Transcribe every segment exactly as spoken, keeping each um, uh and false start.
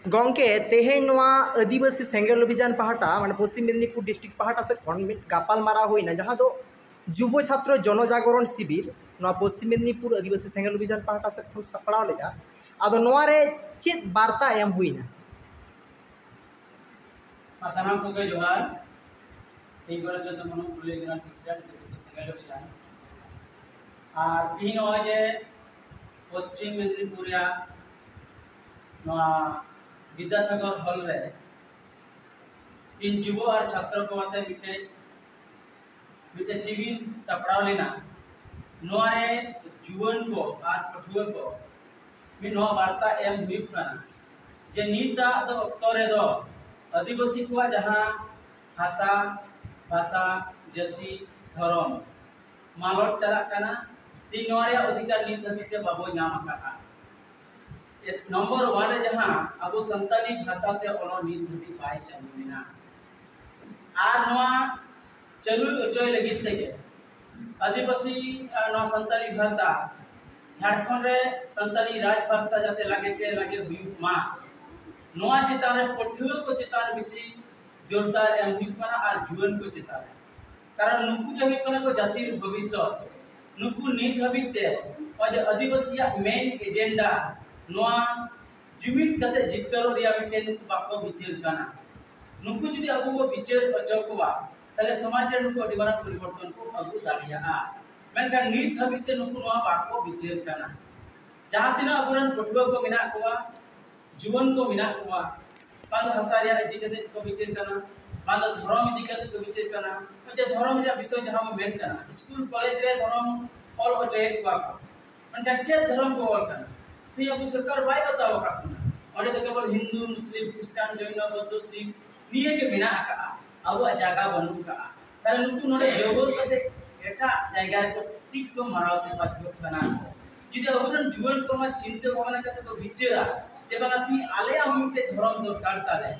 ᱜᱚᱢᱠᱮ, ᱛᱮᱦᱮᱧ ᱱᱚᱣᱟ ᱟᱹᱫᱤᱵᱟᱹᱥᱤ ᱥᱮᱸᱜᱮᱞ ᱚᱵᱷᱤᱡᱟᱱ ᱯᱟᱦᱴᱟ, ᱢᱟᱱᱮ ᱯᱚᱥᱪᱤᱢ ᱢᱮᱫᱽᱱᱤᱯᱩᱨ ᱰᱤᱥᱴᱨᱤᱠᱴ ᱯᱟᱦᱴᱟ ᱥᱮᱫ ᱠᱷᱚᱱ ᱢᱤᱫ ᱜᱟᱯᱟᱞ ᱢᱟᱨᱟᱣ ᱦᱩᱭᱱᱟ, ᱡᱟᱦᱟᱸ ᱫᱚ ᱡᱩᱵᱚ ᱪᱷᱟᱛᱨᱚ ᱡᱚᱱᱚ ᱡᱟᱜᱚᱨᱚᱱ ᱥᱤᱵᱤᱨ, ᱱᱚᱣᱟ ᱯᱚᱥᱪᱤᱢ ᱢᱮᱫᱽᱱᱤᱯᱩᱨ ᱟᱹᱫᱤᱵᱟᱹᱥᱤ ᱥᱮᱸᱜᱮᱞ ᱚᱵᱷᱤᱡᱟᱱ ᱯᱟᱦᱴᱟ ᱥᱮᱫ ᱠᱷᱚᱱ ᱥᱟᱯᱲᱟᱣ ᱞᱮᱫᱼᱟ᱾ ᱟᱫᱚ ᱱᱚᱣᱟ ᱨᱮ ᱪᱮᱫ ᱵᱟᱨᱛᱟ ᱮᱢ ᱦᱩᱭᱱᱟ? ᱢᱟ ᱥᱟᱱᱟᱢ ᱠᱚᱜᱮ ᱡᱚᱦᱟᱨ᱾ ᱤᱧ ᱜᱚᱨᱮᱥ ᱪᱚᱱᱫᱨᱚ ᱢᱩᱨᱢᱩ, ᱯᱩᱨᱩᱞᱤᱭᱟᱹ ᱡᱮᱞᱟ ᱯᱨᱮᱥᱤᱰᱮᱱᱴ ᱟᱹᱫᱤᱵᱟᱹᱥᱤ ᱥᱮᱸᱜᱮᱞ ᱚᱵᱷᱤᱡᱟᱱ᱾ ᱟᱨ ᱛᱤᱦᱤᱧ ᱱᱚᱜᱼᱚᱭ ᱡᱮ ᱯᱚᱥᱪᱤᱢ ᱢᱮᱫᱽᱱᱤᱯᱩᱨ ᱨᱮᱭᱟᱜ ᱱᱚᱣᱟ ᱵᱤᱫᱽᱫᱟᱥᱟᱜᱚᱨ ᱦᱚᱞ ᱨᱮ ᱛᱤᱦᱤᱧ ᱡᱩᱵᱚ ᱟᱨ ᱪᱷᱟᱛᱨᱚ ᱠᱚ ᱟᱛᱮ ᱢᱤᱫᱴᱮᱡ, ᱢᱤᱫᱴᱮᱡ ᱥᱤᱵᱤᱨ ᱥᱟᱯᱲᱟᱣ ᱞᱮᱱᱟ᱾ ᱱᱚᱣᱟ ᱨᱮ ᱡᱩᱣᱟᱹᱱ ᱠᱚ ᱟᱨ ᱯᱟᱹᱴᱷᱩᱣᱟᱹ ᱠᱚ ᱢᱤᱫ ᱱᱚᱣᱟ ᱵᱟᱨᱛᱟ ᱮᱢ ᱦᱩᱭᱩᱜ ᱠᱟᱱᱟ ᱡᱮ ᱱᱤᱛᱟᱜ ᱫᱚ ᱚᱠᱛᱚ ᱨᱮᱫᱚ ᱟᱹᱫᱤᱵᱟᱹᱥᱤ ᱠᱚᱣᱟᱜ ᱡᱟᱦᱟᱸ ᱵᱷᱟᱥᱟ, ᱵᱷᱟᱥᱟ, ᱡᱟᱹᱛᱤ, ᱫᱷᱚᱨᱚᱢ ᱢᱟᱞᱚᱴ ᱪᱟᱞᱟᱜ ᱠᱟᱱᱟ᱾ ᱛᱤᱦᱤᱧ ᱱᱚᱣᱟ ᱨᱮᱭᱟᱜ ᱚᱫᱷᱤᱠᱟᱨ ᱱᱤᱛ ᱦᱟᱹᱵᱤᱡ ᱛᱮ ᱵᱟᱵᱚ ᱧᱟᱢ ᱟᱠᱟᱫᱼᱟ᱾ ᱱᱚᱢᱵᱚᱨ ᱚᱣᱟᱱ ᱨᱮ ᱡᱟᱦᱟᱸ ᱟᱵᱚ ᱥᱟᱱᱛᱟᱞᱤ ᱵᱷᱟᱥᱟ ᱛᱮ ᱚᱞᱚᱜ ᱱᱤᱛ ᱫᱷᱟᱹᱵᱤᱡ ᱵᱟᱭ ᱪᱟᱹᱞᱩ ᱞᱮᱱᱟ᱾ ᱟᱨ ᱱᱚᱣᱟ ᱪᱟᱹᱞᱩ ᱦᱚᱪᱚᱭ ᱞᱟᱹᱜᱤᱫ ᱛᱮᱜᱮ ᱟᱹᱫᱤᱵᱟᱹᱥᱤ, ᱟᱨ ᱱᱚᱣᱟ ᱥᱟᱱᱛᱟᱞᱤ ᱵᱷᱟᱥᱟ ᱡᱷᱟᱲᱠᱷᱚᱸᱰ ᱨᱮ ᱥᱟᱱᱛᱟᱞᱤ ᱨᱟᱡᱽ ᱵᱷᱟᱥᱟ ᱡᱟᱛᱮ ᱞᱟᱜᱮ ᱛᱮ ᱞᱟᱜᱮ ᱦᱩᱭᱩᱜ ᱢᱟ, ᱱᱚᱣᱟ ᱪᱮᱛᱟᱱ ᱨᱮ ᱯᱟᱹᱴᱷᱩᱣᱟᱹ ᱠᱚ ᱪᱮᱛᱟᱱ ᱨᱮ ᱵᱮᱥᱤ ᱡᱳᱨᱫᱟᱨ ᱮᱢ ᱦᱩᱭᱩᱜ ᱠᱟᱱᱟ ᱟᱨ ᱡᱩᱣᱟᱹᱱ ᱠᱚ ᱪᱮᱛᱟᱱ ᱨᱮ᱾ ᱠᱟᱨᱚᱱ ᱱᱩᱠᱩ ᱜᱮ ᱦᱩᱭᱩᱜ ᱠᱟᱱᱟ ᱠᱚ ᱡᱟᱹᱛᱤ ᱨᱮᱱ ᱵᱷᱚᱵᱤᱥᱥᱚᱛ᱾ ᱱᱩᱠᱩ ᱱᱤᱛ ᱦᱟᱹᱵᱤᱡ ᱛᱮ ᱱᱚᱜᱼᱚᱭ ᱡᱮ ᱟᱹᱫᱤᱵᱟᱹᱥᱤᱭᱟᱜ ᱢᱮᱱ ᱮᱡᱮᱱᱰᱟ, ᱱᱚᱣᱟ ᱡᱩᱢᱤᱫ ᱠᱟᱛᱮ ᱡᱤᱛᱠᱟᱹᱨᱚᱜ ᱨᱮᱭᱟᱜ ᱢᱤᱫᱴᱮᱱ ᱵᱟᱠᱚ ᱵᱤᱪᱟᱹᱨ ᱠᱟᱱᱟ᱾ ᱱᱩᱠᱩ ᱡᱩᱫᱤ ᱟᱵᱚ ᱵᱚ ᱵᱤᱪᱟᱹᱨ ᱦᱚᱪᱚ ᱠᱚᱣᱟ, ᱛᱟᱦᱞᱮ ᱥᱚᱢᱟᱡᱽ ᱨᱮ ᱱᱩᱠᱩ ᱟᱹᱰᱤ ᱢᱟᱨᱟᱝ ᱯᱚᱨᱤᱵᱚᱨᱛᱚᱱ ᱠᱚ ᱟᱹᱜᱩ ᱫᱟᱲᱮᱭᱟᱜᱼᱟ᱾ ᱢᱮᱱᱠᱷᱟᱱ ᱱᱤᱛ ᱦᱟᱹᱵᱤᱡ ᱛᱮ ᱱᱩᱠᱩ ᱱᱚᱣᱟ ᱵᱟᱠᱚ ᱵᱤᱪᱟᱹᱨ ᱠᱟᱱᱟ᱾ ᱡᱟᱦᱟᱸ ᱛᱤᱱᱟᱹᱜ ᱟᱵᱚᱨᱮᱱ ᱯᱟᱹᱴᱷᱩᱣᱟᱹ ᱠᱚ ᱢᱮᱱᱟᱜ ᱠᱚᱣᱟ, ᱡᱩᱣᱟᱹᱱ ᱠᱚ ᱢᱮᱱᱟᱜ ᱠᱚᱣᱟ, ᱵᱟᱝ ᱫᱚ ᱦᱟᱥᱟ ᱨᱮᱭᱟᱜ ᱤᱫᱤ ᱠᱟᱛᱮ ᱠᱚ ᱵᱤᱪᱟᱹᱨ ᱠᱟᱱᱟ, ᱵᱟᱝ ᱫᱚ ᱫᱷᱚᱨᱚᱢ ᱤᱫᱤ ᱠᱟᱛᱮ ᱠᱚ ᱵᱤᱪᱟᱹᱨ ᱠᱟᱱᱟ᱾ ᱱᱚᱜᱼᱚᱭ ᱡᱮ ᱫᱷᱚᱨᱚᱢ ᱨᱮᱭᱟᱜ ᱵᱤᱥᱚᱭ ᱡᱟᱦᱟᱸ ᱵᱚ ᱢᱮᱱ ᱠᱟᱱᱟ, ᱥᱠᱩᱞ ᱠᱚᱞᱮᱡᱽ ᱨᱮ ᱫᱷᱚᱨᱚᱢ ᱚᱞ ᱦᱚᱪᱚᱭᱮᱫ ᱠᱚᱣᱟ ᱠᱚ, ᱢᱮᱱᱠᱷᱟᱱ ᱪᱮᱫ ᱫᱷᱚᱨᱚᱢ ᱠᱚ ᱚᱞ ᱠᱟᱱᱟ? ᱛᱮᱦᱮᱧ ᱟᱵᱚ ᱥᱚᱨᱠᱟᱨ ᱵᱟᱭ ᱵᱟᱛᱟᱣ ᱟᱠᱟᱫ ᱵᱚᱱᱟ᱾ ᱚᱸᱰᱮ ᱫᱚ ᱠᱮᱵᱚᱞ ᱦᱤᱱᱫᱩ, ᱢᱩᱥᱞᱤᱢ, ᱠᱷᱨᱤᱥᱴᱟᱱ, ᱡᱚᱭᱱᱚ, ᱵᱳᱫᱽᱫᱷᱚ, ᱥᱤᱠᱷ ᱱᱤᱭᱟᱹ ᱜᱮ ᱢᱮᱱᱟᱜ ᱟᱠᱟᱫᱼᱟ, ᱟᱵᱚᱣᱟᱜ ᱡᱟᱭᱜᱟ ᱵᱟᱹᱱᱩᱜ ᱟᱠᱟᱫᱼᱟ᱾ ᱛᱟᱦᱞᱮ ᱱᱩᱠᱩ ᱱᱚᱰᱮ ᱡᱚᱵᱚᱨ ᱠᱟᱛᱮ ᱮᱴᱟᱜ ᱡᱟᱭᱜᱟ ᱨᱮᱠᱚ ᱴᱤᱠ ᱠᱚ ᱢᱟᱨᱟᱣ ᱛᱮ ᱵᱟᱫᱽᱫᱷᱚᱜ ᱠᱟᱱᱟ ᱠᱚ᱾ ᱡᱩᱫᱤ ᱟᱵᱚᱨᱮᱱ ᱡᱩᱣᱟᱹᱱ ᱠᱚ ᱱᱚᱣᱟ ᱪᱤᱱᱛᱟᱹ ᱵᱷᱟᱵᱽᱱᱟ ᱠᱟᱛᱮ ᱠᱚ ᱵᱤᱪᱟᱹᱨᱟ ᱡᱮ ᱵᱟᱝᱟ ᱛᱤᱦᱤᱧ ᱟᱞᱮᱭᱟᱜ ᱦᱚᱸ ᱢᱤᱫᱴᱮᱡ ᱫᱷᱚᱨᱚᱢ ᱫᱚᱨᱠᱟᱨ ᱛᱟᱞᱮ,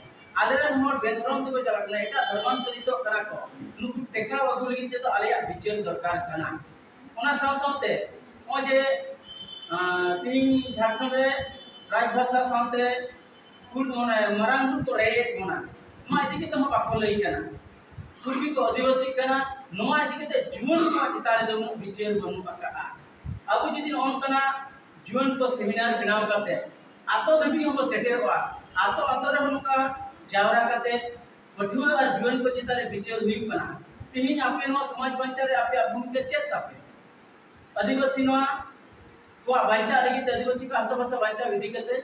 ᱟᱞᱮᱨᱮᱱ ᱦᱚᱲ ᱵᱮᱫᱷᱚᱨᱚᱢ ᱛᱮᱠᱚ ᱪᱟᱞᱟᱜ ᱠᱟᱱᱟ, ᱮᱴᱟᱜ ᱫᱷᱚᱨᱢᱟᱱᱛᱚᱨᱤᱛᱚᱜ ᱠᱟᱱᱟ ᱠᱚ, ᱱᱩᱠᱩ ᱴᱮᱠᱟᱣ ᱟᱹᱜᱩ ᱞᱟᱹᱜᱤᱫ ᱛᱮᱫᱚ ᱟᱞᱮᱭᱟᱜ ᱵᱤᱪᱟᱹᱨ ᱫᱚᱨᱠᱟᱨ ᱠᱟᱱᱟ᱾ ᱚᱱᱟ ᱥᱟᱶ ᱥᱟᱶᱛᱮ ᱱᱚᱜᱼᱚᱭ ᱡᱮ, ᱟᱸ, ᱛᱤᱦᱤᱧ ᱡᱷᱟᱲᱠᱷᱚᱸᱰ ᱨᱮ ᱨᱟᱡᱽᱵᱷᱟᱥᱟ ᱥᱟᱶᱛᱮ ᱦᱩᱞ ᱚᱱᱟ ᱢᱟᱨᱟᱝ ᱦᱩᱞ ᱠᱚ ᱨᱮᱡ ᱮᱫ ᱵᱚᱱᱟ, ᱱᱚᱣᱟ ᱤᱫᱤ ᱠᱟᱛᱮ ᱦᱚᱸ ᱵᱟᱠᱚ ᱞᱟᱹᱭ ᱠᱟᱱᱟ᱾ ᱠᱩᱲᱢᱤ ᱠᱚ ᱟᱹᱫᱤᱵᱟᱹᱥᱤ ᱠᱟᱱᱟ, ᱱᱚᱣᱟ ᱤᱫᱤ ᱠᱟᱛᱮ ᱡᱩᱣᱟᱹᱱ ᱠᱚᱣᱟᱜ ᱪᱮᱛᱟᱱ ᱨᱮᱫᱚ ᱩᱱᱟᱹᱜ ᱵᱤᱪᱟᱹᱨ ᱵᱟᱹᱱᱩᱜ ᱟᱠᱟᱫᱼᱟ᱾ ᱟᱵᱚ ᱡᱩᱫᱤ ᱱᱚᱜᱼᱚ ᱱᱚᱝᱠᱟᱱᱟᱜ ᱡᱩᱣᱟᱹᱱ ᱠᱚ ᱥᱮᱢᱤᱱᱟᱨ ᱵᱮᱱᱟᱣ ᱠᱟᱛᱮ ᱟᱛᱳ ᱫᱷᱟᱹᱵᱤᱡ ᱦᱚᱸᱵᱚ ᱥᱮᱴᱮᱨᱚᱜᱼᱟ, ᱟᱛᱳ ᱟᱛᱳ ᱨᱮᱦᱚᱸ ᱱᱚᱝᱠᱟ ᱡᱟᱣᱨᱟ ᱠᱟᱛᱮ ᱯᱟᱹᱴᱷᱩᱣᱟᱹ ᱟᱨ ᱡᱩᱣᱟᱹᱱ ᱠᱚ ᱪᱮᱛᱟᱱ ᱨᱮ ᱵᱤᱪᱟᱹᱨ ᱦᱩᱭᱩᱜ ᱠᱟᱱᱟ, ᱛᱮᱦᱮᱧ ᱟᱯᱮ ᱱᱚᱣᱟ ᱥᱚᱢᱟᱡᱽ ᱵᱟᱧᱪᱟᱣ ᱨᱮ ᱟᱯᱮᱭᱟᱜ ᱵᱷᱩᱢᱤᱠᱟ ᱪᱮᱫ ᱛᱟᱯᱮ? ᱟᱹᱫᱤᱵᱟᱹᱥᱤ ᱱᱚᱣᱟ ᱠᱚᱣᱟᱜ ᱵᱟᱧᱪᱟᱣ ᱞᱟᱹᱜᱤᱫ ᱛᱮ ᱟᱹᱫᱤᱵᱟᱹᱥᱤ ᱠᱚᱣᱟᱜ ᱦᱟᱥᱟ ᱵᱷᱟᱥᱟ ᱵᱟᱧᱪᱟᱣ ᱤᱫᱤ ᱠᱟᱛᱮ,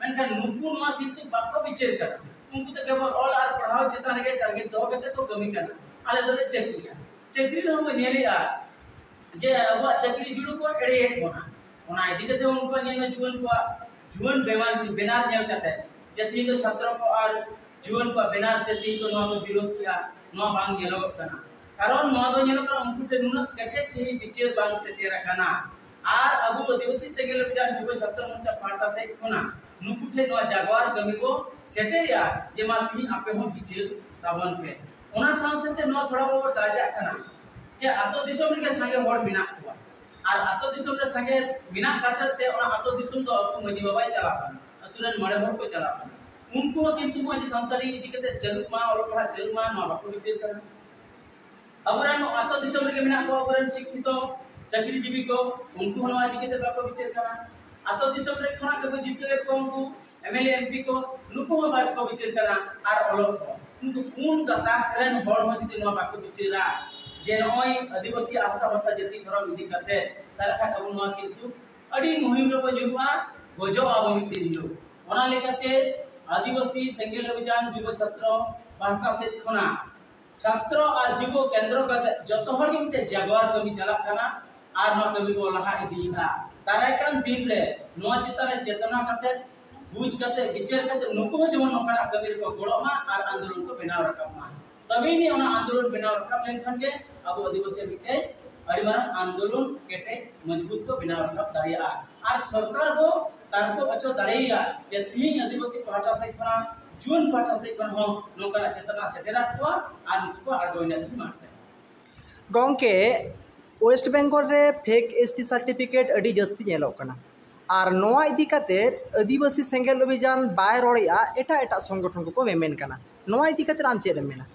ᱢᱮᱱᱠᱷᱟᱱ ᱱᱩᱠᱩ ᱱᱚᱣᱟ ᱠᱤᱱᱛᱩ ᱵᱟᱠᱚ ᱵᱤᱪᱟᱹᱨ ᱠᱟᱱᱟ᱾ ᱩᱱᱠᱩ ᱫᱚ ᱠᱮᱵᱚᱞ ᱚᱞ ᱟᱨ ᱯᱟᱲᱦᱟᱣ ᱪᱮᱛᱟᱱ ᱨᱮᱜᱮ ᱴᱟᱨᱜᱮᱴ ᱫᱚᱦᱚ ᱠᱟᱛᱮ ᱠᱚ ᱠᱟᱹᱢᱤ ᱠᱟᱱᱟ᱾ ᱟᱞᱮ ᱫᱚᱞᱮ ᱪᱟᱹᱠᱨᱤᱭᱟ, ᱪᱟᱹᱠᱨᱤ ᱨᱮᱦᱚᱸ ᱵᱚᱱ ᱧᱮᱞᱮᱜᱼᱟ ᱡᱮ ᱟᱵᱚᱣᱟᱜ ᱪᱟᱹᱠᱨᱤ ᱡᱩᱲᱩ ᱠᱚ ᱮᱲᱮᱭᱮᱫ ᱵᱚᱱᱟ᱾ ᱚᱱᱟ ᱤᱫᱤ ᱠᱟᱛᱮ ᱩᱱᱠᱩᱣᱟᱜ ᱧᱮᱞ ᱢᱮ ᱡᱩᱣᱟᱹᱱ ᱠᱚᱣᱟᱜ ᱡᱩᱣᱟᱹᱱ ᱵᱮᱢᱟᱨ ᱵᱮᱱᱟᱨ ᱧᱮᱞ ᱠᱟᱛᱮ ᱡᱮ ᱛᱤᱦᱤᱧ ᱫᱚ ᱪᱷᱟᱛᱨᱚ ᱠᱚ ᱟᱨ ᱡᱩᱣᱟᱹᱱ ᱠᱚᱣᱟᱜ ᱵᱮᱱᱟᱨ ᱛᱮ ᱛᱤᱦᱤᱧ ᱫᱚ ᱱᱚᱣᱟ ᱠᱚ ᱵᱤᱨᱳᱫᱷ ᱠᱮᱜᱼᱟ, ᱱᱚᱣᱟ ᱵᱟᱝ ᱧᱮᱞᱚᱜᱚᱜ ᱠᱟᱱᱟ᱾ ᱠᱟᱨᱚᱱ ᱱᱚᱣᱟ ᱫᱚ ᱧᱮᱞᱚᱜ ᱠᱟᱱᱟ ᱩᱱᱠᱩ ᱴᱷᱮᱱ ᱱᱩᱱᱟᱹᱜ ᱠᱮᱴᱮᱡ ᱥᱟᱺᱦᱤᱡ ᱵᱤᱪᱟᱹᱨ ᱵᱟᱝ ᱥᱮᱴᱮᱨ ᱟᱠᱟᱱᱟ᱾ ᱟᱨ ᱟᱵᱚ ᱟᱹᱫᱤᱵᱟᱹᱥᱤ ᱥᱮᱸᱜᱮᱞ ᱚᱵᱷᱤᱡᱟᱱ ᱡᱩᱵᱚ ᱪᱷᱟᱛᱨᱚ ᱢᱳᱨᱪᱟ ᱯᱟᱦᱴᱟ ᱥᱮᱫ ᱠᱷᱚᱱᱟᱜ ᱱᱩᱠᱩ ᱴᱷᱮᱱ ᱱᱚᱣᱟ ᱡᱟᱜᱣᱟᱨ ᱠᱟᱹᱢᱤ ᱵᱚ ᱥᱮᱴᱮᱨᱮᱜᱼᱟ ᱡᱮ ᱢᱟ ᱛᱤᱦᱤᱧ ᱟᱯᱮ ᱦᱚᱸ ᱵᱤᱪᱟᱹᱨ ᱛᱟᱵᱚᱱ ᱯᱮ᱾ ᱚᱱᱟ ᱥᱟᱶ ᱥᱟᱶᱛᱮ ᱱᱚᱣᱟ ᱛᱷᱚᱲᱟ ᱵᱚ ᱴᱟᱪᱟᱜ ᱠᱟᱱᱟ ᱡᱮ ᱟᱛᱳ ᱫᱤᱥᱚᱢ ᱨᱮᱜᱮ ᱥᱟᱸᱜᱮ ᱦᱚᱲ ᱢᱮᱱᱟᱜ ᱠᱚᱣᱟ, ᱟᱨ ᱟᱛᱳ ᱫᱤᱥᱚᱢ ᱨᱮ ᱥᱟᱸᱜᱮ ᱢᱮᱱᱟᱜ ᱠᱟᱛᱮ ᱛᱮ ᱚᱱᱟ ᱟᱛᱳ ᱫᱤᱥᱚᱢ ᱫᱚ ᱟᱵᱚ ᱢᱟᱺᱡᱷᱤ ᱵᱟᱵᱟᱭ ᱪᱟᱞᱟᱜ ᱠᱟᱱᱟ, ᱟᱛᱳ ᱨᱮᱱ ᱢᱚᱬᱮ ᱦᱚᱲ ᱠᱚ ᱪᱟᱞᱟᱜ ᱠᱟᱱᱟ᱾ ᱩᱱᱠᱩ ᱦᱚᱸ ᱠᱤᱱᱛᱩ ᱱᱚᱜᱼᱚᱭ ᱡᱮ ᱥᱟᱱᱛᱟᱲᱤ ᱤᱫᱤ ᱠᱟᱛᱮ ᱪᱟᱹᱞᱩᱜ ᱢᱟ, ᱚᱞᱚᱜ ᱯᱟᱲᱦᱟᱜ ᱪᱟᱹᱞᱩᱜ ᱢᱟ, ᱱᱚᱣᱟ ᱵᱟᱠᱚ ᱵᱤᱪᱟᱹᱨ ᱠᱟᱱᱟ᱾ ᱟᱵᱚᱨᱮᱱ ᱟᱛᱳ ᱫᱤᱥᱚᱢ ᱨᱮᱜᱮ ᱢᱮᱱᱟᱜ ᱠᱚᱣᱟ ᱟᱵᱚᱨᱮᱱ ᱥᱤᱠᱠᱷᱤᱛᱚ ᱪᱟᱹᱠᱨᱤᱡᱤᱵᱤ ᱠᱚ, ᱩᱱᱠᱩ ᱦᱚᱸ ᱱᱚᱣᱟ ᱤᱫᱤ ᱠᱟᱛᱮ ᱵᱟᱠᱚ ᱵᱤᱪᱟᱹᱨ ᱠᱟᱱᱟ᱾ ᱟᱛᱳ ᱫᱤᱥᱚᱢ ᱨᱮ ᱠᱷᱚᱱᱟᱜ ᱜᱮᱠᱚ ᱡᱤᱛᱟᱹᱣᱮᱫ ᱠᱚᱣᱟ ᱩᱱᱠᱩ M L A, M P ᱠᱚ, ᱱᱩᱠᱩ ᱦᱚᱸ ᱵᱟᱠᱚ ᱵᱤᱪᱟᱹᱨ ᱠᱟᱱᱟ᱾ ᱟᱨ ᱚᱞᱚᱜ ᱠᱚ, ᱩᱱᱠᱩ ᱯᱩᱱ ᱜᱟᱛᱟᱠ ᱨᱮᱱ ᱦᱚᱲ ᱦᱚᱸ ᱡᱩᱫᱤ ᱱᱚᱣᱟ ᱵᱟᱠᱚ ᱵᱤᱪᱟᱹᱨᱟ ᱡᱮ ᱱᱚᱜᱼᱚᱭ ᱟᱹᱫᱤᱵᱟᱹᱥᱤ ᱦᱟᱥᱟ ᱵᱷᱟᱥᱟ ᱡᱟᱹᱛᱤ ᱫᱷᱚᱨᱚᱢ ᱤᱫᱤ ᱠᱟᱛᱮ, ᱛᱟᱦᱚᱞᱮ ᱠᱷᱟᱱ ᱟᱵᱚ ᱱᱚᱣᱟ ᱠᱤᱱᱛᱩ ᱟᱹᱰᱤ ᱢᱩᱦᱤᱢ ᱨᱮᱵᱚ ᱧᱩᱨᱩᱜᱼᱟ, ᱜᱚᱡᱚᱜ ᱟᱵᱚ ᱢᱤᱫ ᱫᱤᱱ ᱦᱤᱞᱳᱜ᱾ ᱚᱱᱟ ᱞᱮᱠᱟᱛᱮ ᱟᱹᱫᱤᱵᱟᱹᱥᱤ ᱥᱮᱸᱜᱮᱞ ᱚᱵᱷᱤᱡᱟᱱ ᱡᱩᱵᱚ ᱪᱷᱟᱛᱨᱚ ᱯᱟᱦᱴᱟ ᱥᱮᱫ ᱠᱷᱚᱱᱟᱜ ᱪᱷᱟᱛᱨᱚ ᱟᱨ ᱡᱩᱵᱚ ᱠᱮᱱᱫᱨᱚ ᱠᱟᱛᱮ ᱡᱚᱛᱚ ᱦᱚᱲ ᱜᱮ ᱢᱤᱫᱴᱮᱡ ᱡᱟᱜᱣᱟᱨ ᱠᱟᱹᱢᱤ ᱪᱟᱞᱟᱜ ᱠᱟᱱᱟ᱾ ᱟᱨ ᱱᱚᱣᱟ ᱠᱟᱹᱢᱤ ᱵᱚ ᱞᱟᱦᱟ ᱤᱫᱤᱭᱮᱫᱟ᱾ ᱫᱟᱨᱟᱭ ᱠᱟᱱ ᱫᱤᱱ ᱨᱮ ᱱᱚᱣᱟ ᱪᱮᱛᱟᱱ ᱨᱮ ᱪᱮᱛᱱᱟ ᱠᱟᱛᱮ, ᱵᱩᱡᱽ ᱠᱟᱛᱮ, ᱵᱤᱪᱟᱹᱨ ᱠᱟᱛᱮ ᱱᱩᱠᱩ ᱦᱚᱸ ᱡᱮᱢᱚᱱ ᱱᱚᱝᱠᱟᱱᱟᱜ ᱠᱟᱹᱢᱤ ᱨᱮᱠᱚ ᱜᱚᱲᱚᱜ ᱢᱟ ᱟᱨ ᱟᱱᱫᱳᱞᱚᱱ ᱠᱚ ᱵᱮᱱᱟᱣ ᱨᱟᱠᱟᱵ ᱢᱟ᱾ ᱛᱚᱵᱮ ᱟᱹᱱᱤᱡ ᱚᱱᱟ ᱟᱱᱫᱳᱞᱚᱱ ᱵᱮᱱᱟᱣ ᱨᱟᱠᱟᱵ ᱞᱮᱱᱠᱷᱟᱱ ᱜᱮ ᱟᱵᱚ ᱟᱹᱫᱤᱵᱟᱹᱥᱤ ᱢᱤᱫᱴᱮᱡ ᱟᱹᱰᱤ ᱢᱟᱨᱟᱝ ᱟᱱᱫᱳᱞᱚᱱ ᱠᱮᱴᱮᱡ ᱢᱚᱡᱽᱵᱩᱛ ᱠᱚ ᱵᱮᱱᱟᱣ ᱨᱟᱠᱟᱵ ᱫᱟᱲᱮᱭᱟᱜᱼᱟ᱾ ᱟᱨ ᱥᱚᱨᱠᱟᱨ ᱵᱚ ᱛᱟᱨᱠᱚ ᱦᱚᱪᱚ ᱫᱟᱲᱮᱭᱟᱜᱼᱟ ᱡᱮ ᱛᱤᱦᱤᱧ ᱟᱹᱫᱤᱵᱟᱹᱥᱤ ᱯᱟᱦᱴᱟ ᱥᱮᱫ ᱠᱷᱚᱱᱟᱜ, ᱡᱩᱣᱟᱹᱱ ᱯᱟᱦᱴᱟ ᱥᱮᱫ ᱠᱷᱚᱱ ᱦᱚᱸ ᱱᱚᱝᱠᱟᱱᱟᱜ ᱪᱮᱛᱱᱟ ᱥᱮᱴᱮᱨᱟᱫ ᱠᱚᱣᱟ ᱟᱨ ᱱᱩᱠᱩ ᱠᱚ ᱟᱬᱜᱚᱭᱮᱱᱟ ᱛᱤᱦᱤᱧ ᱢᱟᱴᱷ ᱨᱮ᱾ ᱜᱚᱢᱠᱮ, ᱳᱭᱮᱥᱴ ᱵᱮᱝᱜᱚᱞ ᱨᱮ ᱯᱷᱮᱠ ᱮᱥ ᱴᱤ ᱥᱟᱨᱴᱤᱯᱷᱤᱠᱮᱴ ᱟᱹᱰᱤ ᱡᱟᱹᱥᱛᱤ ᱧᱮᱞᱚᱜ ᱠᱟᱱᱟ᱾ ᱟᱨ ᱱᱚᱣᱟ ᱤᱫᱤ ᱠᱟᱛᱮ ᱟᱹᱫᱤᱵᱟᱹᱥᱤ ᱥᱮᱸᱜᱮᱞ ᱚᱵᱷᱤᱡᱟᱱ ᱵᱟᱭ ᱨᱚᱲᱮᱫᱼᱟ, ᱮᱴᱟᱜ ᱮᱴᱟᱜ ᱥᱚᱝᱜᱚᱴᱷᱚᱱ ᱠᱚᱠᱚ ᱢᱮᱢᱮᱱ ᱠᱟᱱᱟ᱾ ᱱᱚᱣᱟ ᱤᱫᱤ ᱠᱟᱛᱮ ᱟᱢ ᱪᱮᱫ ᱮᱢ ᱢᱮᱱᱟ?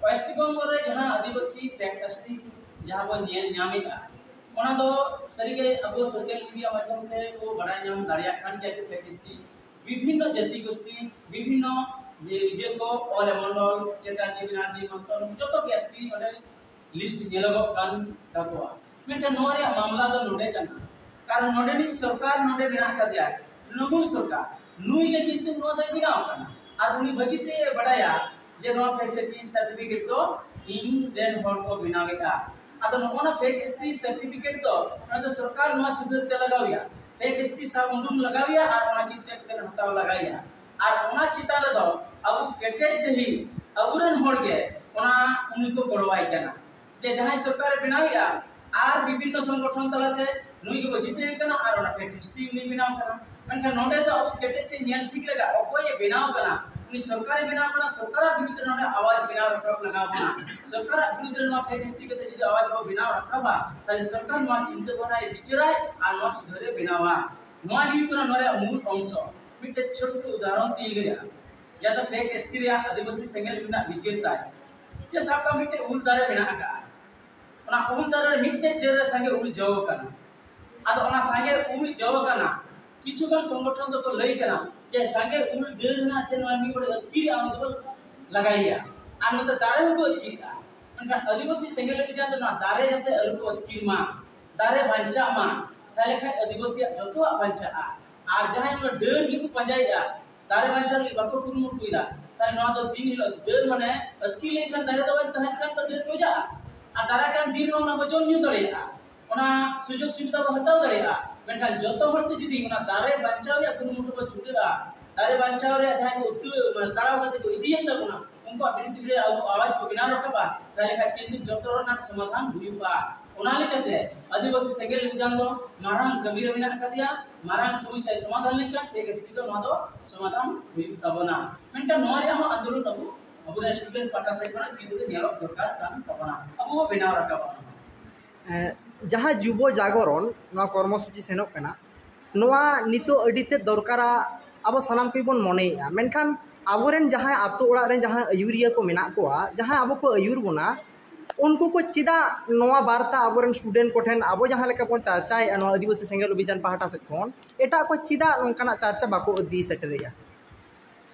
ᱳᱭᱮᱥᱴ ᱵᱮᱝᱜᱚᱞ ᱨᱮ ᱡᱟᱦᱟᱸ ᱟᱹᱫᱤᱵᱟᱹᱥᱤ ᱯᱷᱮᱠ ᱮᱥ ᱴᱤ ᱡᱟᱦᱟᱸ ᱵᱚᱱ ᱧᱮᱞ ᱧᱟᱢᱮᱫᱼᱟ, ᱚᱱᱟ ᱫᱚ ᱥᱟᱹᱨᱤᱜᱮ ᱟᱵᱚ ᱥᱳᱥᱟᱞ ᱢᱤᱰᱤᱭᱟ ᱢᱟᱫᱽᱫᱷᱚᱢ ᱛᱮ ᱵᱚ ᱵᱟᱲᱟᱭ ᱧᱟᱢ ᱫᱟᱲᱮᱭᱟᱜ ᱠᱟᱱ ᱜᱮᱭᱟ ᱡᱮ ᱯᱷᱮᱠ ᱮᱥ ᱴᱤ ᱵᱤᱵᱷᱤᱱᱱᱚ ᱡᱟᱹᱛᱤ ᱜᱳᱥᱴᱤ, ᱵᱤᱵᱷᱤᱱᱱᱚ ᱤᱭᱟᱹ ᱠᱚ, ᱚᱞ ᱮᱢᱚᱱᱰᱚᱞ, ᱪᱮᱴᱟᱨᱡᱤ ᱵᱮᱱᱟᱨᱡᱤ ᱢᱟᱦᱟᱛᱚ, ᱱᱩᱠᱩ ᱡᱚᱛᱚ ᱜᱮ ᱮᱥ ᱴᱤ ᱚᱸᱰᱮ ᱞᱤᱥᱴ ᱧᱮᱞᱚᱜᱚᱜ ᱠᱟᱱ ᱛᱟᱠᱚᱣᱟ᱾ ᱢᱮᱱᱠᱷᱟᱱ ᱱᱚᱣᱟ ᱨᱮᱭᱟᱜ ᱢᱟᱢᱞᱟ ᱫᱚ ᱱᱚᱰᱮ ᱠᱟᱱᱟ, ᱠᱟᱨᱚᱱ ᱱᱚᱰᱮᱱᱤᱡ ᱥᱚᱨᱠᱟᱨ ᱱᱚᱰᱮ ᱢᱮᱱᱟᱜ ᱟᱠᱟᱫᱮᱭᱟ, ᱛᱨᱤᱱᱚᱢᱩᱞ ᱥᱚᱨᱠᱟᱨ, ᱱᱩᱭ ᱜᱮ ᱠᱤᱱᱛᱩ ᱱᱚᱣᱟ ᱫᱚᱭ ᱵᱮᱱᱟᱣ ᱠᱟᱱᱟ᱾ ᱟᱨ ᱩᱱᱤ ᱵᱷᱟᱹᱜᱤ ᱥᱮ ᱵᱟᱰᱟᱭᱟ ᱡᱮ ᱱᱚᱣᱟ ᱯᱷᱮᱠ ᱮᱥ ᱴᱤ ᱥᱟᱨᱴᱤᱯᱷᱤᱠᱮᱴ ᱫᱚ ᱤᱧ ᱨᱮᱱ ᱦᱚᱲ ᱠᱚ ᱵᱮᱱᱟᱣᱮᱫᱼᱟ᱾ ᱟᱫᱚ ᱱᱚᱜᱼᱚ ᱱᱟ ᱯᱷᱮᱠ ᱮᱥ ᱴᱤ ᱥᱟᱨᱴᱤᱯᱷᱤᱠᱮᱴ ᱫᱚ ᱚᱱᱟ ᱫᱚ ᱥᱚᱨᱠᱟᱨ ᱱᱚᱣᱟ ᱥᱩᱫᱷᱟᱹᱨ ᱛᱮ ᱞᱟᱜᱟᱣᱮᱭᱟ, ᱯᱷᱮᱠ ᱮᱥ ᱴᱤ ᱥᱟᱵ ᱩᱰᱩᱝ ᱞᱟᱜᱟᱣᱮᱭᱟ ᱟᱨ ᱚᱱᱟ ᱠᱤᱱᱛᱩ ᱮᱠᱥᱮᱱ ᱦᱟᱛᱟᱣ ᱞᱟᱜᱟᱣᱮᱭᱟ᱾ ᱟᱨ ᱚᱱᱟ ᱪᱮᱛᱟᱱ ᱨᱮᱫᱚ ᱟᱵᱚ ᱠᱮᱴᱮᱡ ᱥᱟᱺᱦᱤᱡ ᱟᱵᱚᱨᱮᱱ ᱦᱚᱲ ᱜᱮ ᱚᱱᱟ ᱩᱱᱤ ᱠᱚ ᱜᱚᱲᱚᱣᱟᱭ ᱠᱟᱱᱟ᱾ ᱡᱮ ᱡᱟᱦᱟᱸᱭ ᱥᱚᱨᱠᱟᱨᱮ ᱵᱮᱱᱟᱣᱮᱫᱼᱟ ᱟᱨ ᱵᱤᱵᱷᱤᱱᱱᱚ ᱥᱚᱝᱜᱚᱴᱷᱚᱱ ᱛᱟᱞᱟᱛᱮ ᱱᱩᱭ ᱜᱮᱵᱚ ᱡᱤᱛᱟᱹᱣᱮ ᱠᱟᱱᱟ ᱟᱨ ᱚᱱᱟ ᱯᱷᱮᱠ ᱮᱥ ᱴᱤ ᱩᱱᱤ ᱵᱮᱱᱟᱣ ᱠᱟᱱᱟ᱾ ᱢᱮᱱᱠᱷᱟᱱ ᱱᱚᱰᱮ ᱫᱚ ᱟᱵᱚ ᱠᱮᱴᱮᱡ ᱥᱮ ᱧᱮᱞ ᱴᱷᱤᱠ ᱞᱟᱜᱟᱜ, ᱚᱠᱚᱭᱮ ᱵᱮᱱᱟᱣ ᱠᱟᱱᱟ, ᱩᱱᱤ ᱥᱚᱨᱠᱟᱨᱮ ᱵᱮᱱᱟᱣ ᱠᱟᱱᱟ, ᱥᱚᱨᱠᱟᱨᱟᱜ ᱵᱤᱨᱩᱫᱽ ᱨᱮ ᱱᱚᱰᱮ ᱟᱣᱟᱡᱽ ᱵᱮᱱᱟᱣ ᱨᱟᱠᱟᱵ ᱞᱟᱜᱟᱣ ᱵᱚᱱᱟ᱾ ᱥᱚᱨᱠᱟᱨᱟᱜ ᱵᱤᱨᱩᱫᱽ ᱨᱮ ᱱᱚᱣᱟ ᱯᱷᱮᱠ ᱮᱥ ᱴᱤ ᱠᱟᱛᱮ ᱡᱩᱫᱤ ᱟᱣᱟᱡᱽ ᱵᱚ ᱵᱮᱱᱟᱣ ᱨᱟᱠᱟᱵᱟ, ᱛᱟᱦᱞᱮ ᱥᱚᱨᱠᱟᱨ ᱱᱚᱣᱟ ᱪᱤᱱᱛᱟᱹ ᱵᱷᱟᱵᱽᱱᱟᱭ ᱵᱤᱪᱟᱹᱨᱟᱭ ᱟᱨ ᱱᱚᱣᱟ ᱥᱩᱫᱷᱟᱹᱨᱮ ᱵᱮᱱᱟᱣᱟ᱾ ᱱᱚᱣᱟ ᱜᱮ ᱦᱩᱭᱩᱜ ᱠᱟᱱᱟ ᱱᱚᱣᱟ ᱨᱮᱭᱟᱜ ᱢᱩᱞ ᱚᱝᱥᱚ᱾ ᱢᱤᱫᱴᱮᱡ ᱪᱷᱳᱴᱴᱳ ᱩᱫᱟᱦᱚᱨᱚᱱ ᱛᱤᱧ ᱞᱟᱹᱭᱟ, ᱡᱟᱦᱟᱸ ᱫᱚ ᱯᱷᱮᱠ ᱮᱥ ᱴᱤ ᱨᱮᱭᱟᱜ ᱟᱹᱫᱤᱵᱟᱹᱥᱤ ᱥᱮᱸᱜᱮᱞ ᱨᱮᱱᱟᱜ ᱵᱤᱪᱟᱹᱨ ᱛᱟᱭ᱾ ᱡᱮ ᱥᱟᱵ ᱠᱟᱜ ᱢᱤᱫᱴᱮᱡ ᱩᱞ ᱫᱟᱨᱮ ᱢᱮᱱᱟᱜ ᱟᱠᱟᱫᱼᱟ, ᱚᱱᱟ ᱩᱞ ᱫᱟᱨᱮ ᱨᱮ ᱢᱤᱫᱴᱮᱡ ᱰᱟᱹᱨ ᱨᱮ ᱥᱟᱸᱜᱮ ᱩᱞ ᱡᱚ ᱟᱠᱟᱱᱟ᱾ ᱟᱫᱚ ᱚᱱᱟ ᱥᱟᱸᱜᱮ ᱩᱞ ᱡᱚ ᱟᱠᱟᱱᱟ, ᱠᱤᱪᱷᱩ ᱜᱟᱱ ᱥᱚᱝᱜᱚᱴᱷᱚᱱ ᱫᱚᱠᱚ ᱞᱟᱹᱭ ᱠᱟᱱᱟ ᱡᱮ ᱥᱟᱸᱜᱮ ᱩᱞ ᱰᱟᱹᱨ ᱨᱮᱱᱟᱜ ᱛᱮ ᱱᱚᱣᱟ ᱢᱤᱫ ᱦᱚᱲᱮ ᱟᱹᱛᱠᱤᱨᱮᱜᱼᱟ, ᱩᱱᱤ ᱫᱚᱵᱚᱱ ᱞᱟᱜᱟᱭᱮᱭᱟ᱾ ᱟᱨ ᱱᱚᱛᱮ ᱫᱟᱨᱮ ᱦᱚᱸᱠᱚ ᱟᱹᱛᱠᱤᱨᱮᱜᱼᱟ᱾ ᱢᱮᱱᱠᱷᱟᱱ ᱟᱹᱫᱤᱵᱟᱹᱥᱤ ᱥᱮᱸᱜᱮᱞ ᱚᱵᱷᱤᱡᱟᱱ ᱫᱚ ᱱᱚᱣᱟ ᱫᱟᱨᱮ ᱡᱟᱛᱮ ᱟᱞᱚ ᱠᱚ ᱟᱹᱛᱠᱤᱨ ᱢᱟ, ᱫᱟᱨᱮ ᱵᱟᱧᱪᱟᱜ ᱢᱟ, ᱛᱟᱦᱞᱮ ᱠᱷᱟᱱ ᱟᱹᱫᱤᱵᱟᱹᱥᱤᱭᱟᱜ ᱡᱚᱛᱚᱣᱟᱜ ᱵᱟᱧᱪᱟᱜᱼᱟ᱾ ᱟᱨ ᱡᱟᱦᱟᱸᱭ ᱚᱱᱟ ᱰᱟᱹᱨ ᱜᱮᱠᱚ ᱯᱟᱸᱡᱟᱭᱮᱫᱼᱟ, ᱫᱟᱨᱮ ᱵᱟᱧᱪᱟᱣ ᱞᱟᱹᱜᱤᱫ ᱵᱟᱠᱚ ᱠᱩᱨᱩᱢᱩᱴᱩᱭᱮᱫᱟ, ᱛᱟᱦᱞᱮ ᱱᱚᱣᱟ ᱫᱚ ᱫᱤᱱ ᱦᱤᱞᱳᱜ ᱰᱟᱹᱨ ᱢᱟᱱᱮ ᱟᱹᱛᱠᱤᱨ ᱞᱮᱱᱠᱷᱟᱱ ᱫᱟᱨᱮ ᱫᱚ ᱵᱟᱝ ᱛᱟᱦᱮᱱ ᱠᱷᱟᱱ ᱫᱚ ᱰᱟᱹᱨ ᱜᱚᱡᱟᱜᱼᱟ᱾ ᱟᱨ ᱫᱟᱨᱟᱭ ᱠᱟᱱ ᱫᱤᱱ ᱨᱮᱦᱚᱸ ᱚᱱᱟ ᱵᱚ ᱡᱚᱢ ᱧᱩ ᱫᱟᱲᱮᱭᱟᱜᱼᱟ, ᱚᱱᱟ ᱥᱩᱡᱳᱜᱽ ᱥᱩᱵᱤᱫᱷᱟ ᱵᱚ ᱦᱟᱛᱟᱣ ᱫᱟᱲᱮᱭᱟᱜᱼᱟ᱾ ᱢᱮᱱᱠᱷᱟᱱ ᱡᱚᱛᱚ ᱦᱚᱲ ᱛᱮ ᱡᱩᱫᱤ ᱚᱱᱟ ᱫᱟᱨᱮ ᱵᱟᱧᱪᱟᱣ ᱨᱮᱭᱟᱜ ᱠᱩᱨᱩᱢᱩᱴᱩ ᱵᱚ ᱪᱷᱩᱴᱟᱹᱜᱼᱟ, ᱫᱟᱨᱮ ᱵᱟᱧᱪᱟᱣ ᱨᱮᱭᱟᱜ ᱡᱟᱦᱟᱸᱭ ᱠᱚ ᱩᱛᱟᱹ-, ᱢᱟᱱᱮ ᱛᱟᱲᱟᱣ ᱠᱟᱛᱮ ᱠᱚ ᱤᱫᱤᱭᱮᱫ ᱛᱟᱵᱚᱱᱟ, ᱩᱱᱠᱩᱣᱟᱜ ᱵᱤᱨᱩᱫᱽ ᱨᱮ ᱟᱵᱚ ᱟᱣᱟᱡᱽ ᱠᱚ ᱵᱮᱱᱟᱣ ᱨᱟᱠᱟᱵᱟ, ᱛᱟᱦᱞᱮ ᱠᱷᱟᱱ ᱠᱤᱱᱛᱩ ᱡᱚᱛᱚ ᱨᱮᱱᱟᱜ ᱥᱚᱢᱟᱫᱷᱟᱱ ᱦᱩᱭᱩᱜᱼᱟ᱾ ᱚᱱᱟ ᱞᱮᱠᱟᱛᱮ ᱟᱹᱫᱤᱵᱟᱹᱥᱤ ᱥᱮᱸᱜᱮᱞ ᱚᱵᱷᱤᱡᱟᱱ ᱫᱚ ᱢᱟᱨᱟᱝ ᱠᱟᱹᱢᱤ ᱨᱮ ᱢᱮᱱᱟᱜ ᱟᱠᱟᱫᱮᱭᱟ᱾ ᱢᱟᱨᱟᱝ ᱥᱚᱢᱚᱥᱥᱟᱭ ᱥᱚᱢᱟᱫᱷᱟᱱ ᱞᱮᱱᱠᱷᱟᱱ ᱯᱷᱮᱠ ᱮᱥ ᱴᱤ ᱫᱚ ᱱᱚᱣᱟ ᱫᱚ ᱥᱚᱢᱟᱫᱷᱟᱱ ᱦᱩᱭᱩᱜ ᱛᱟᱵᱚᱱᱟ᱾ ᱢᱮᱱᱠᱷᱟᱱ ᱱᱚᱣᱟ ᱨᱮᱭᱟᱜ ᱦᱚᱸ ᱟᱱᱫᱳᱞᱚᱱ ᱟᱵᱚ, ᱟᱵᱚᱨᱮᱱ ᱥᱴᱩᱰᱮᱱᱴ ᱯᱟᱦᱴᱟ ᱥᱮᱫ ᱠᱷᱚᱱᱟᱜ ᱠᱤᱪᱷᱩ ᱫᱚ ᱧᱮᱞᱚᱜ ᱫᱚᱨᱠᱟᱨ ᱠᱟᱱ ᱛᱟᱵᱚᱱᱟ, ᱟᱵᱚ ᱵᱚ ᱵᱮᱱᱟᱣ ᱨᱟᱠᱟᱵᱟ᱾ ᱮᱸ, ᱡᱟᱦᱟᱸ ᱡᱩᱵᱚ ᱡᱟᱜᱚᱨᱚᱱ ᱱᱚᱣᱟ ᱠᱚᱨᱢᱚᱥᱩᱪᱤ ᱥᱮᱱᱚᱜ ᱠᱟᱱᱟ, ᱱᱚᱣᱟ ᱱᱤᱛᱚᱜ ᱟᱹᱰᱤ ᱛᱮᱫ ᱫᱚᱨᱠᱟᱨᱟ, ᱟᱵᱚ ᱥᱟᱱᱟᱢ ᱠᱚᱜᱮ ᱵᱚᱱ ᱢᱚᱱᱮᱭᱮᱫᱼᱟ᱾ ᱢᱮᱱᱠᱷᱟᱱ ᱟᱵᱚᱨᱮᱱ ᱡᱟᱦᱟᱸᱭ ᱟᱛᱳ ᱚᱲᱟᱜ ᱨᱮᱱ ᱡᱟᱦᱟᱸᱭ ᱟᱹᱭᱩᱨᱤᱭᱟᱹ ᱠᱚ ᱢᱮᱱᱟᱜ ᱠᱚᱣᱟ, ᱡᱟᱦᱟᱸᱭ ᱟᱵᱚ ᱠᱚ ᱟᱹᱭᱩᱨ ᱵᱚᱱᱟ, ᱩᱱᱠᱩ ᱠᱚ ᱪᱮᱫᱟᱜ ᱱᱚᱣᱟ ᱵᱟᱨᱛᱟ ᱟᱵᱚᱨᱮᱱ ᱥᱴᱩᱰᱮᱱᱴ ᱠᱚᱴᱷᱮᱱ, ᱟᱵᱚ ᱡᱟᱦᱟᱸ ᱞᱮᱠᱟ ᱵᱚᱱ ᱪᱟᱨᱪᱟᱭᱮᱫᱼᱟ ᱱᱚᱣᱟ ᱟᱹᱫᱤᱵᱟᱹᱥᱤ ᱥᱮᱸᱜᱮᱞ ᱚᱵᱷᱤᱡᱟᱱ ᱯᱟᱦᱴᱟ ᱥᱮᱫ ᱠᱷᱚᱱ, ᱮᱴᱟᱜ ᱠᱚ ᱪᱮᱫᱟᱜ ᱱᱚᱝᱠᱟᱱᱟᱜ ᱪᱟᱨᱪᱟ ᱵᱟᱠᱚ ᱤᱫᱤ ᱥᱮᱴᱮᱨᱮᱜᱼᱟ?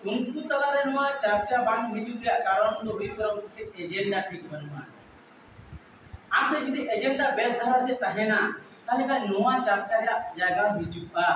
ᱩᱱᱠᱩ ᱛᱟᱞᱟᱨᱮ ᱱᱚᱣᱟ ᱪᱟᱨᱪᱟ ᱵᱟᱝ ᱦᱤᱡᱩᱜ ᱨᱮᱭᱟᱜ ᱠᱟᱨᱚᱱ ᱫᱚ ᱦᱩᱭᱩᱜ ᱠᱟᱱᱟ, ᱩᱱᱠᱩ ᱴᱷᱮᱱ ᱮᱡᱮᱱᱰᱟ ᱴᱷᱤᱠ ᱵᱟᱹᱱᱩᱜᱼᱟ᱾ ᱟᱢ ᱴᱷᱮᱱ ᱡᱩᱫᱤ ᱮᱡᱮᱱᱰᱟ ᱵᱮᱥ ᱫᱷᱟᱨᱟᱛᱮ ᱛᱟᱦᱮᱱᱟ, ᱛᱟᱦᱚᱞᱮ ᱠᱷᱟᱱ ᱱᱚᱣᱟ ᱪᱟᱨᱪᱟ ᱨᱮᱭᱟᱜ ᱡᱟᱭᱜᱟ ᱦᱤᱡᱩᱜᱼᱟ᱾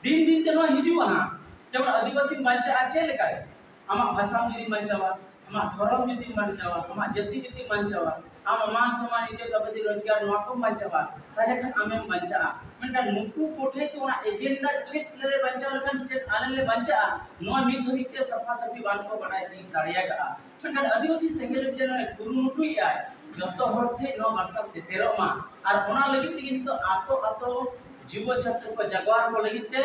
ᱫᱤᱱ ᱫᱤᱱ ᱛᱮ ᱱᱚᱣᱟ ᱦᱤᱡᱩᱜᱼᱟ ᱦᱟᱸᱜ᱾ ᱡᱮᱢᱚᱱ ᱟᱹᱫᱤᱵᱟᱹᱥᱤᱢ ᱵᱟᱧᱪᱟᱜᱼᱟ ᱪᱮᱫ ᱞᱮᱠᱟᱨᱮ? ᱟᱢᱟᱜ ᱵᱷᱟᱥᱟᱢ ᱡᱩᱫᱤᱢ ᱵᱟᱧᱪᱟᱣᱟ, ᱟᱢᱟᱜ ᱫᱷᱚᱨᱚᱢ ᱡᱩᱫᱤᱢ ᱵᱟᱧᱪᱟᱣᱟ, ᱟᱢᱟᱜ ᱡᱟᱹᱛᱤ ᱡᱩᱫᱤᱢ ᱵᱟᱧᱪᱟᱣᱟ, ᱟᱢᱟᱜ ᱢᱟᱱ ᱥᱚᱢᱢᱟᱱ, ᱤᱡᱽᱡᱚᱛ ᱟᱵᱟᱫᱤ, ᱨᱳᱡᱽᱜᱟᱨ, ᱱᱚᱣᱟ ᱠᱚᱢ ᱵᱟᱧᱪᱟᱣᱟ, ᱛᱟᱦᱚᱞᱮ ᱠᱷᱟᱱ ᱟᱢᱮᱢ ᱵᱟᱧᱪᱟᱜᱼᱟ᱾ ᱢᱮᱱᱠᱷᱟᱱ ᱱᱩᱠᱩ ᱠᱚᱴᱷᱮᱱ ᱛᱚ ᱚᱱᱟ ᱮᱡᱮᱱᱰᱟ ᱪᱮᱫ ᱞᱮ ᱵᱟᱧᱪᱟᱣ ᱞᱮᱠᱷᱟᱱ ᱪᱮᱫ ᱟᱞᱮ ᱞᱮ ᱵᱟᱧᱪᱟᱜᱼᱟ, ᱱᱚᱣᱟ ᱱᱤᱛ ᱦᱟᱹᱵᱤᱡ ᱛᱮ ᱥᱟᱯᱷᱟ ᱥᱟᱹᱯᱷᱤ ᱵᱟᱝ ᱠᱚ ᱵᱟᱰᱟᱭ ᱛᱤᱭᱳᱜ ᱫᱟᱲᱮ ᱟᱠᱟᱫᱼᱟ᱾ ᱢᱮᱱᱠᱷᱟᱱ ᱟᱹᱫᱤᱵᱟᱹᱥᱤ ᱥᱮᱸᱜᱮᱞ ᱚᱵᱷᱤᱡᱟᱱ ᱮ ᱠᱩᱨᱩᱢᱩᱴᱩᱭᱮᱫᱼᱟ, ᱡᱚᱛᱚ ᱦᱚᱲ ᱴᱷᱮᱱ ᱱᱚᱣᱟ ᱵᱟᱨᱛᱟ ᱥᱮᱴᱮᱨᱚᱜ ᱢᱟ᱾ ᱟᱨ ᱚᱱᱟ ᱞᱟᱹᱜᱤᱫ ᱛᱮᱜᱮ ᱱᱤᱛᱚᱜ ᱟᱛᱳ ᱟᱛᱳ ᱡᱩᱵᱚ ᱪᱷᱟᱛᱨᱚ ᱠᱚ ᱡᱟᱜᱣᱟᱨ ᱠᱚ ᱞᱟᱹᱜᱤᱫ ᱛᱮ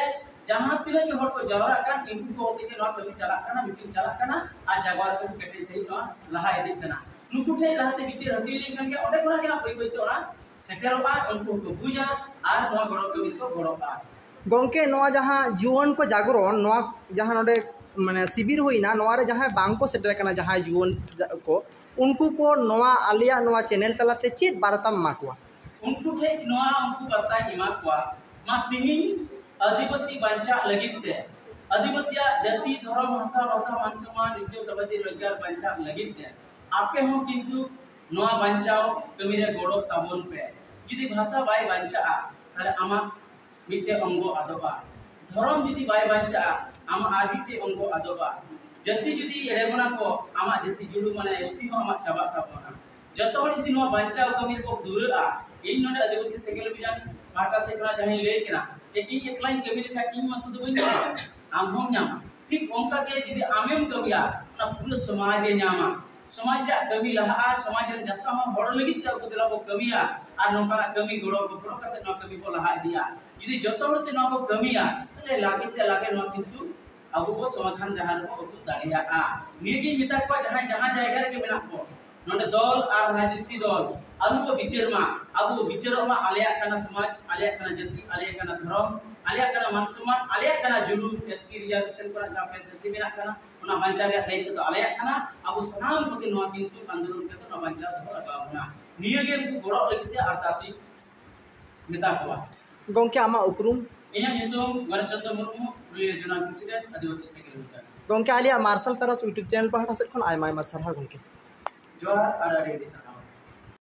ᱡᱟᱦᱟᱸ ᱛᱤᱱᱟᱹᱜ ᱜᱮ ᱦᱚᱲ ᱠᱚ ᱡᱟᱣᱨᱟᱜ ᱠᱟᱱ, ᱩᱱᱠᱩ ᱠᱚ ᱦᱚᱛᱮ ᱛᱮ ᱱᱚᱣᱟ ᱠᱟᱹᱢᱤ ᱪᱟᱞᱟᱜ ᱠᱟᱱᱟ, ᱢᱤᱴᱤᱝ ᱪᱟᱞᱟᱜ ᱠᱟᱱᱟ ᱟᱨ ᱡᱟᱜᱣᱟᱨ ᱠᱟᱹᱢᱤ ᱠᱮᱴᱮᱡ ᱥᱟᱺᱦᱤᱡ ᱱᱚᱣᱟ ᱞᱟᱦᱟ ᱤᱫᱤᱜ ᱠᱟᱱᱟ᱾ ᱱᱩᱠᱩ ᱴᱷᱮᱱ ᱞᱟᱦᱟᱛᱮ ᱵᱤᱪᱟᱹᱨ ᱦᱟᱹᱴᱤᱧ ᱞᱮᱱᱠᱷᱟᱱ ᱜᱮ ᱚᱸᱰᱮ ᱠᱷᱚᱱᱟᱜ ᱜᱮ ᱦᱟᱸᱜ ᱵᱟᱹᱭ ᱵᱟᱹᱭᱛᱮ ᱚᱱᱟ ᱥᱮᱴᱮᱨᱚᱜᱼᱟ, ᱩᱱᱠᱩ ᱦᱚᱸᱠᱚ ᱵᱩᱡᱟ ᱟᱨ ᱱᱚᱣᱟ ᱜᱚᱲᱚ ᱠᱟᱹᱢᱤ ᱨᱮᱠᱚ ᱜᱚᱲᱚᱜᱼᱟ᱾ ᱜᱚᱢᱠᱮ, ᱱᱚᱣᱟ ᱡᱟᱦᱟᱸ ᱡᱩᱣᱟᱹᱱ ᱠᱚ ᱡᱟᱜᱽᱨᱚᱱ, ᱱᱚᱣᱟ ᱡᱟᱦᱟᱸ ᱱᱚᱰᱮ ᱢᱟᱱᱮ ᱥᱤᱵᱤᱨ ᱦᱩᱭᱱᱟ, ᱱᱚᱣᱟ ᱨᱮ ᱡᱟᱦᱟᱸᱭ ᱵᱟᱝ ᱠᱚ ᱥᱮᱴᱮᱨ ᱟᱠᱟᱱᱟ, ᱡᱟᱦᱟᱸᱭ ᱡᱩᱣᱟᱹᱱ ᱠᱚ, ᱩᱱᱠᱩ ᱠᱚ ᱱᱚᱣᱟ ᱟᱞᱮᱭᱟᱜ ᱱᱚᱣᱟ ᱪᱮᱱᱮᱞ ᱛᱟᱞᱟᱛᱮ ᱪᱮᱫ ᱵᱟᱨᱛᱟᱢ ᱮᱢᱟ ᱠᱚᱣᱟ? ᱩᱱᱠᱩ ᱴᱷᱮᱱ ᱱᱚᱣᱟ ᱩᱱᱠᱩ ᱵᱟᱨᱛᱟᱧ ᱮᱢᱟ ᱠᱚᱣᱟ, ᱢᱟ ᱛᱤᱦᱤᱧ ᱟᱹᱫᱤᱵᱟᱹᱥᱤ ᱵᱟᱧᱪᱟᱜ ᱞᱟᱹᱜᱤᱫ ᱛᱮ, ᱟᱹᱫᱤᱵᱟᱹᱥᱤᱭᱟᱜ ᱡᱟᱹᱛᱤ, ᱫᱷᱚᱨᱚᱢ, ᱵᱷᱟᱥᱟ, ᱵᱷᱟᱥᱟ, ᱢᱟᱱ ᱥᱚᱢᱢᱟᱱ, ᱤᱡᱽᱡᱚᱛ ᱟᱵᱟᱫᱤ, ᱨᱳᱡᱽᱜᱟᱨ ᱵᱟᱧᱪᱟᱜ ᱞᱟᱹᱜᱤᱫ ᱛᱮ ᱟᱯᱮ ᱦᱚᱸ ᱠᱤᱱᱛᱩ ᱱᱚᱣᱟ ᱵᱟᱧᱪᱟᱣ ᱠᱟᱹᱢᱤ ᱨᱮ ᱜᱚᱲᱚ ᱛᱟᱵᱚᱱ ᱯᱮ᱾ ᱡᱩᱫᱤ ᱵᱷᱟᱥᱟ ᱵᱟᱭ ᱵᱟᱧᱪᱟᱜᱼᱟ, ᱛᱟᱦᱞᱮ ᱟᱢᱟᱜ ᱢᱤᱫᱴᱮᱡ ᱚᱝᱜᱚ ᱟᱫᱚᱜᱼᱟ᱾ ᱫᱷᱚᱨᱚᱢ ᱡᱩᱫᱤ ᱵᱟᱭ ᱵᱟᱧᱪᱟᱜᱼᱟ, ᱟᱢᱟᱜ ᱟᱨ ᱢᱤᱫᱴᱮᱡ ᱚᱝᱜᱚ ᱟᱫᱚᱜᱼᱟ᱾ ᱡᱟᱹᱛᱤ ᱡᱩᱫᱤ ᱮᱲᱮ ᱵᱚᱱᱟ ᱠᱚ, ᱟᱢᱟᱜ ᱡᱟᱹᱛᱤ ᱡᱩᱞᱩ ᱢᱟᱱᱮ ᱮᱥ ᱴᱤ ᱦᱚᱸ ᱟᱢᱟᱜ ᱪᱟᱵᱟᱜ ᱛᱟᱵᱚᱱᱟ᱾ ᱡᱚᱛᱚ ᱦᱚᱲ ᱡᱩᱫᱤ ᱱᱚᱣᱟ ᱵᱟᱧᱪᱟᱣ ᱠᱟᱹᱢᱤ ᱨᱮᱠᱚ ᱫᱷᱩᱨᱟᱹᱜᱼᱟ, ᱤᱧ ᱱᱚᱰᱮ ᱟᱹᱫᱤᱵᱟᱹᱥᱤ ᱥᱮᱸᱜᱮᱞ ᱚᱵᱷᱤᱡᱟᱱ ᱯᱟᱦᱴᱟ ᱥᱮᱫ ᱠᱷᱚᱱᱟᱜ ᱡᱟᱦᱟᱸᱧ ᱞᱟᱹᱭ ᱠᱟᱱᱟ ᱡᱮ ᱤᱧ ᱮᱠᱞᱟᱧ ᱠᱟᱹᱢᱤ ᱞᱮᱠᱷᱟᱱ ᱤᱧ ᱢᱚᱛᱚ ᱫᱚ ᱵᱟᱹᱧ ᱧᱟᱢᱟ, ᱟᱢ ᱦᱚᱸᱢ ᱧᱟᱢᱟ᱾ ᱴᱷᱤᱠ ᱚᱱᱠᱟ ᱜᱮ ᱡᱩᱫᱤ ᱟᱢᱮᱢ ᱠᱟᱹᱢᱤᱭᱟ, ᱚᱱᱟ ᱯᱩᱨᱟᱹ ᱥᱚᱢᱟᱡᱽ ᱮ ᱧᱟᱢᱟ᱾ ᱥᱚᱢᱟᱡᱽ ᱨᱮᱭᱟᱜ ᱠᱟᱹᱢᱤ ᱞᱟᱦᱟᱜᱼᱟ, ᱥᱚᱢᱟᱡᱽ ᱨᱮᱱ ᱡᱚᱛᱚ ᱦᱚᱲ, ᱦᱚᱲ ᱞᱟᱹᱜᱤᱫ ᱛᱮ ᱟᱵᱚ ᱫᱮᱞᱟ ᱵᱚ ᱠᱟᱹᱢᱤᱭᱟ ᱟᱨ ᱱᱚᱝᱠᱟᱱᱟᱜ ᱠᱟᱹᱢᱤ ᱜᱚᱲᱚ ᱜᱚᱯᱚᱲᱚ ᱠᱟᱛᱮ ᱱᱚᱣᱟ ᱠᱟᱹᱢᱤ ᱵᱚ ᱞᱟᱦᱟ ᱤᱫᱤᱭᱟ᱾ ᱡᱩᱫᱤ ᱡᱚᱛᱚ ᱦᱚᱲ ᱛᱮ ᱱᱚᱣᱟ ᱵᱚ ᱠᱟᱹᱢᱤᱭᱟ, ᱛᱟᱦᱞᱮ ᱞᱟᱜᱮ ᱛᱮ ᱞᱟᱜᱮ ᱱᱚᱣᱟ ᱠᱤᱱᱛᱩ ᱟᱵᱚ ᱵᱚ ᱥᱚᱢᱟᱫᱷᱟᱱ ᱰᱟᱦᱟᱨ ᱵᱚ ᱟᱹᱜᱩ ᱫᱟᱲᱮᱭᱟᱜᱼᱟ᱾ ᱱᱤᱭᱟᱹᱜᱤᱧ ᱢᱮᱛᱟ ᱠᱚᱣᱟ, ᱡᱟᱦᱟᱸᱭ ᱡᱟᱦᱟᱸ ᱡᱟᱭᱜᱟ ᱨᱮᱜᱮ ᱢᱮᱱᱟᱜ ᱠᱚ, ᱱᱚᱰᱮ ᱫᱚᱞ ᱟᱨ ᱨᱟᱡᱽᱱᱤᱛᱤ ᱫᱚᱞ ᱟᱞᱚ ᱵᱚ ᱵᱤᱪᱟᱹᱨ ᱢᱟ, ᱟᱵᱚ ᱵᱚ ᱵᱤᱪᱟᱹᱨᱚᱜ ᱢᱟ ᱟᱞᱮᱭᱟᱜ ᱠᱟᱱᱟ ᱥᱚᱢᱟᱡᱽ, ᱟᱞᱮᱭᱟᱜ ᱠᱟᱱᱟ ᱡᱟᱹᱛᱤ, ᱟᱞᱮᱭᱟᱜ ᱠᱟᱱᱟ ᱫᱷᱚᱨᱚᱢ, ᱟᱞᱮᱭᱟᱜ ᱠᱟᱱᱟ ᱢᱟᱱ ᱥᱚᱢᱢᱟᱱ, ᱟᱞᱮᱭᱟᱜ ᱠᱟᱱᱟ ᱡᱩᱞᱩᱢ, ᱮᱥᱴᱤ ᱨᱤᱡᱟᱨᱵᱷᱮᱥᱚᱱ ᱠᱚᱨᱮᱱᱟᱜ ᱡᱟᱦᱟᱸ ᱯᱷᱮᱥᱤᱞᱤᱴᱤ ᱢᱮᱱᱟᱜ ᱠᱟᱱᱟ, ᱚᱱᱟ ᱵᱟᱧᱪᱟᱣ ᱨᱮᱭᱟᱜ ᱫᱟᱭᱤᱛᱛᱚ ᱫᱚ ᱟᱞᱮᱭᱟᱜ ᱠᱟᱱᱟ᱾ ᱟᱵᱚ ᱥᱟᱱᱟᱢ ᱠᱚᱛᱮ ᱱᱚᱣᱟ ᱠᱤᱱᱛᱩ ᱟᱱᱫᱳᱞᱚᱱ ᱠᱟᱛᱮ ᱱᱚᱣᱟ ᱵᱟᱧᱪᱟᱣ ᱫᱚᱦᱚ ᱞᱟᱜᱟᱣ ᱵᱚᱱᱟ᱾ ᱱᱤᱭᱟᱹ ᱜᱮ ᱩᱱᱠᱩ ᱜᱚᱲᱚ ᱞᱟᱹᱜᱤᱫ ᱛᱮ ᱟᱨᱫᱟᱥ ᱤᱧ ᱢᱮᱛᱟ ᱠᱚᱣᱟ᱾ ᱜᱚᱢᱠᱮ, ᱟᱢᱟᱜ ᱩᱯᱨᱩᱢ? ᱤᱧᱟᱹᱜ ᱧᱩᱛᱩᱢ ᱜᱚᱱᱮᱥ ᱪᱚᱱᱫᱨᱚ ᱢᱩᱨᱢᱩ, ᱯᱩᱨᱩᱞᱤᱭᱟᱹ ᱡᱳᱱᱟᱞ ᱯᱨᱮᱥᱤᱰᱮᱱᱴ, ᱟᱹᱫᱤᱵᱟᱹᱥᱤ ᱥᱟᱭᱠᱮᱞ ᱢᱳᱪᱟ᱾ ᱜᱚᱢᱠᱮ, ᱟᱞᱮᱭᱟᱜ ᱢᱟᱨᱥᱟᱞ ᱛᱟᱨᱟᱥ YouTube ᱪᱮᱱᱮᱞ ᱯᱟᱦᱴᱟ ᱥᱮᱫ ᱠᱷᱚᱱ ᱟᱭᱢᱟ ᱟᱭᱢᱟ ᱥᱟᱨᱦᱟᱣ ᱜᱚᱢᱠᱮ᱾ ᱡᱚᱦᱟᱨ ᱟᱨ ᱟᱹᱰᱤ ᱟᱹᱰᱤ ᱥᱟᱨᱦᱟᱣ᱾